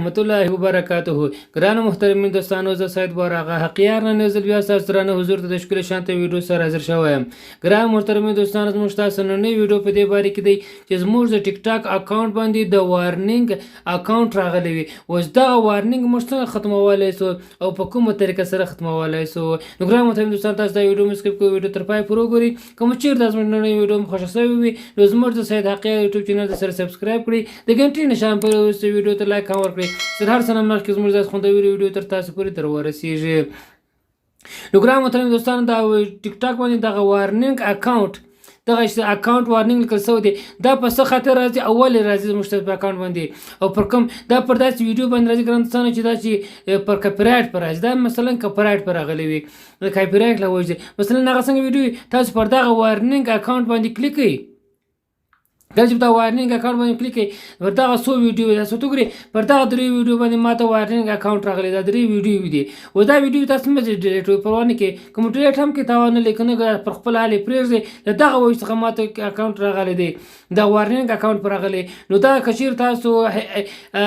ورحمت الله وبرکاته. ګرانو محترمین دوستانو، زه سید بوراغا حقیار نن یو ځل بیا ستاسو درانه حضور ته د ښکلې شانته ویډیو سره حاضر شوی یم. ګران محترمین دوستانو، زموږ تاسو نننۍ ویډیو په دې باره کې دی چې زموږ د ټیک ټاک اکاونټ باندې د warning اکاونټ راغلی وي. اوس دغه warning موږ څنګه ختمولی سو او په کومه طریقه سره ختمولی سو؟ نو ګران محترم دوستان، تاسو دا ویډیو مه skip کوئ، ویډیو تر پای پورې وګورئ. که مو چېرته زموږ نننۍ ویډیو مو خوښه شوې وي، نو زموږ د سید حقیار یوټیوب چینل ته سره subscribe کړئ، د ګنټې نشان پر وروسته ویډیو ته like هم ورکړئ چې تر هر څه نه مخکې زموږ داسې خوندورې ویډیو تر تاسو پورې در ورسېږي. نو ګران محترم دوستانو، دا ټیک ټاک باندې دغه warning اکاونټ، دغه اکاونټ warning لیکل شوی دی، دا په څه خاطر راځي او ولې راځي زموږ په اکاونټ باندې او پر کوم دا پر داسې ویډیو باندې راځي ګران دوستانو چې دا چې پر copyright پر راځي. دا مثلا copyright پر راغلی وي، د copyright له وجې مثلا هغه څنګه ویډیو تاسو پر دغه warning اکاونټ باندې کلیک کړئ. کله چې دا warning اکاونټ باندې کلیک کړئ، پر دغه څو ویډیو تاسو ته ګورئ، پر دغه درې ویډیو باندې ماته warning اکاونټ راغلی، دا درې ویډیو دي. او دا ویډیو تاسو مه delete کوئ، پروا نه کوي که مو delete هم کړئ، تاوان نه لري، که نه پر خپل حال یې پرېږدئ. له دغه وجې څخه ماته اکاونټ راغلی دی، دا warning اکاونټ پر راغلی. نو دا که چېرې تاسو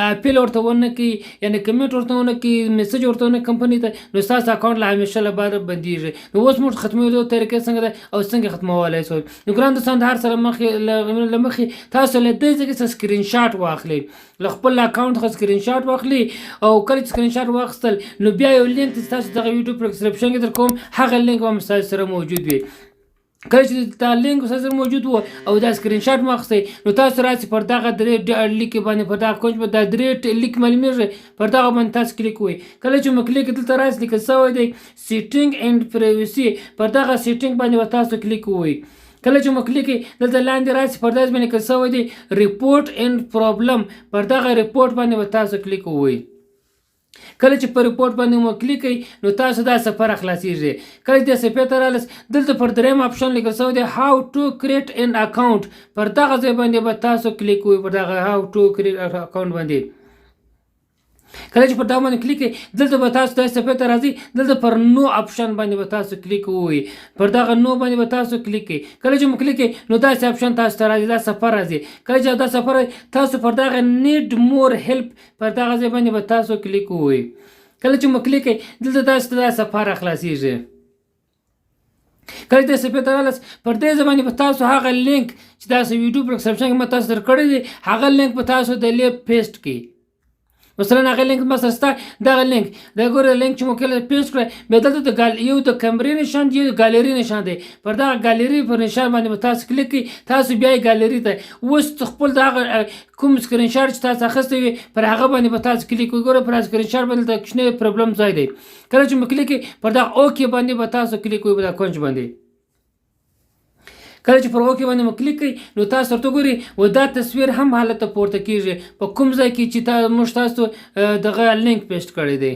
appeal ورته ونه کړئ، یعنې کمنټ ورته ونه کړئ، message ورته ونه کمپنۍ ته، نو ستاسو اکاونټ له همیشه لپاره بندېږي. نو اوس موږ ختمېدو طریقې څنګه ده او څنګه ختمولی شو؟ نو ګران دوستان، د هر څه له مخې تاسو له دې ځای څخه سکرین شاټ واخلئ، له خپل اکاونټ څخه سکرین شاټ واخلئ. او کله چې سکرین شاټ واخیستل، نو بیا یو لینک چې تاسو دغه ویډیو په description کې در کوم، هغه لینک به هم ستاسو سره موجود وي. کله چې دا لینک سره موجود وو او دا سکرین شاټ مو اخیستی، نو تاسو راسئ پر دغه درې لیکې باندې، پر دغه کنج باندې دا درې لیک معلومیږي، پر دغه باندې تاسو کلیک وئ. کله چې مو کلیک دلته راسي، لیکل شوی دی setting and privacy، پر دغه setting باندې به تاسو کلیک وئ. کله چې مو کلیک دلته لاندې راسي، پر داسې باندې لیکل شوی دی report any problem، پر دغه report باندې به تاسو کلیک وئ. کله چې په report باندې مو کلیک کړئ، نو تاسو دا صفحه خلاصیږي. کله چې د صفحې ته رالس، دلته پر دریم option لیکل شوی دی how to create an account، پر دغه ځای باندې به تاسو کلیک وئ، پر دغه how to create account باندې. کله چې پر دغه باندې کلیک کړئ، دلته به تاسو داسې صفحې ته راځئ، دلته پر no option باندې به تاسو کلیک ووهئ، پر دغه no باندې به تاسو کلیک کړئ. کله چې مو کلیک کړئ، نو داسې option تاسو ته راځي، دا صفحه راځي. کله چې دا صفحه راځي، تاسو پر دغه need more help پر دغه ځای باندې به تاسو کلیک ووهئ. کله چې مو کلیک کړئ، دلته تاسو ته دا صفحه را خلاصیږي. کله چې صفحې ته رالس، پر دې ځای باندې به تاسو هغه لینک چې تاسو ویډیو پر description کې ما تاسو درکړی دی، هغه لینک به تاسو د لیب paste کړئ. مثلا هغه لینک ما سره شته، دغه لینک دا ګوره، لینک چې مو کله paste کړی، بیا دلته د ګال یو د کمرې نشان دی، یو د ګالري نشان دی، پر دغه ګالري پر نشان باندې به تاسو کلیک کړئ. تاسو بیا ګالري ته اوس خپل دغه کوم سکرین شاټ چې تاسو اخیستی وي، پر هغه باندې به تاسو کلیک وکړئ. ګوره، پر سکرین شاټ باندې د کوچنی problem ځای دی. کله چې مو کلیک کړئ، پر دغه okay باندې به تاسو کلیک وکړئ، په دغه کنج باندې. کله چې پر okay باندې مو کلیک کړئ، نو تاسو ورته ګورئ و دا تصویر هم هلته پورته کیږي په کوم ځای کې چې موږ تاسو دغه لینک paste کړی دی.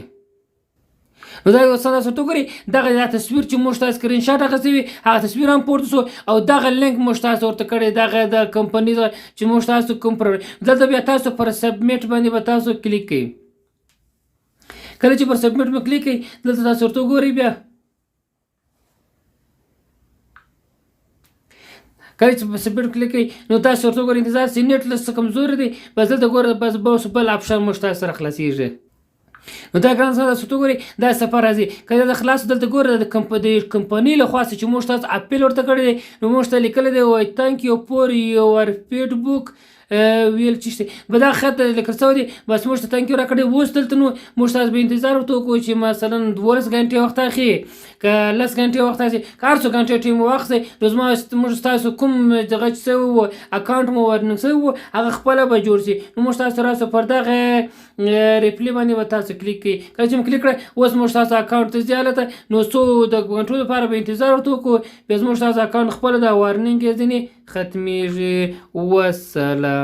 نو دا یو څه تاسو ورته ګورئ، دغه دا تصویر چې موږ تاسو سکرین شاټ اخیستی وي، هغه تصویر هم پورته سو او دغه لینک موږ تاسو ورته کړی، دغه د کمپنۍ چې موږ تاسو کوم پر دلته بیا تاسو پر submit باندې به تاسو کلیک کړئ. کله چې پر submit مو کلیک کړئ، دلته تاسو ورته ګورئ. بیا کله چې په submit کلیک کړئ، نو تاسو ورته وګورئ، انتظار سي، نېټ لږ څه کمزوري دی. بس دلته ګوره، بس اوس بل option موږ تاسو سره خلاصیږي. نو دا ګران سره تاسو ته ګورئ، دا صفحه راځي. کله دا خلاص، دلته ګوره، د کمپنۍ له خوا چې موږ تاسو appeal ورته کړی دی، نو موږ ته لیکلی دی وایي thank you for your feedback ویل چې شته به دا خط لیکل شوی دی. بس موږ ته thank you راکړی. اوس دلته نو موږ تاسو به انتظار ورته وکړو چې مثلا 12 ګنټې وخت اخلي که 10 ګنټې وخت اخلي، که هر څو ګنټې ټیم واخلي، نو زما موږ تاسو کوم دغه چې سوی وو، اکاونټ مو warning سوی وو، هغه خپله به جوړ شي. نو موږ تاسو راسو پر دغه reply باندې به تاسو کلیک کړئ. کله چې مو کلیک کړی، اوس موږ تاسو اکاونټ ته ځي هلته، نو څو د ګنټو لپاره به انتظار ورته وکړو، بیا زموږ تاسو اکاونټ خپله د warning یې ځینې ختمیږي. وسلام.